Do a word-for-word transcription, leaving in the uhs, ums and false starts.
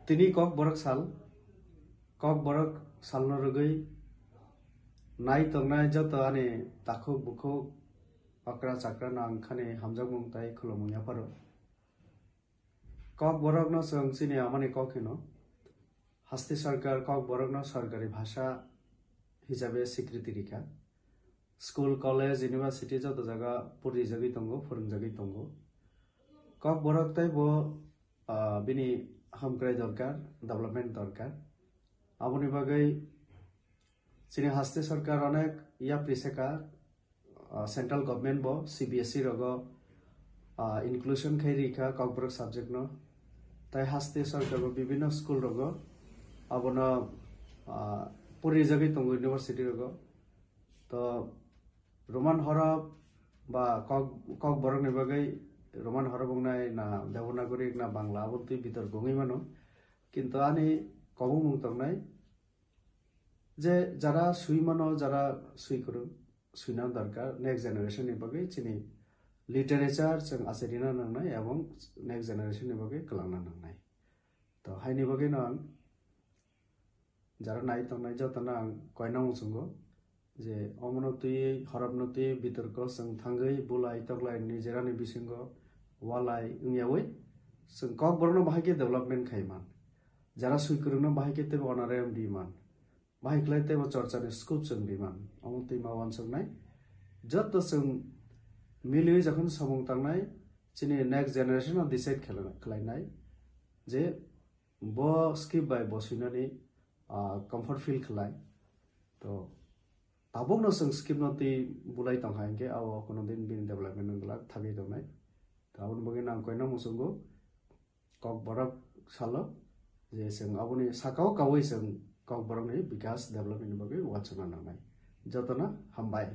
Tini Kokborok sal, Kokborok salno rwgwi nai tongnai joto ani takhuk bukhuk, okra chakra no ang khani hamjakmung tai khulumung yapharo. Kokborokno chwng chini amani kok hino. Haste sarkar Kokborokno sarkari bhasha hisabe sikriti rikha. School, college, university joto jaga puri jagwi tongo, phwrwng jagwi tongo. Kokborok tei bo, ah, bini hamkrai dorkar, development dorkar. Aboni bagwi chini haste sarkar onek yapri seka, ah, central government bo C B S E rogo, ah, inclusion khai rikha Kokborok subject no. Tai haste sarkar bo bibinno school rogo abono, ah, puri jagwi tongo university rogo. To Roman horop ba kok, Kokborokni bagwi Roman horop wngnai na Devanagari na Bangla, abo twi bitorko wngwi mano. Kintu ani kobongmung tongnai je jara swi mano, jara swi kwrwng, swina dorkar next generation ni bagwi chini literature chwng achairina nangnai ebong next generation ni bagwi kwlangna nangnai. To haini bagwi no ang jara nai tongnai jotono ang koina muchungo je omono twi, horapno twi, bitorko chwng thangwi bulai toklai nijerani bisingo walai wngyawi chwng Kokborokno bahai khe development khai man. Jara swi kwrwngno bahai khe teibo honorarium di man. Bahai khlai teibo chorchani scope chwng di man. Omo twi ma uansuknai. Joto chwng miliwi jokhon samung tangnai, chini next generation o decide khlai-, khlainai je bo skip bai bo swinani, ah, comfort feel khlai. To tabukno chwng skip no twi bulai tongkha hinkhe abo kono din bini development wng glak thagwi tongnai. To aboni bagwi nang koina muchungo Kokborok salo je chwng aboni sakao kaui chwng Kokborokni bikas development ni bagwi uansukna nangnai. Jotono hambai.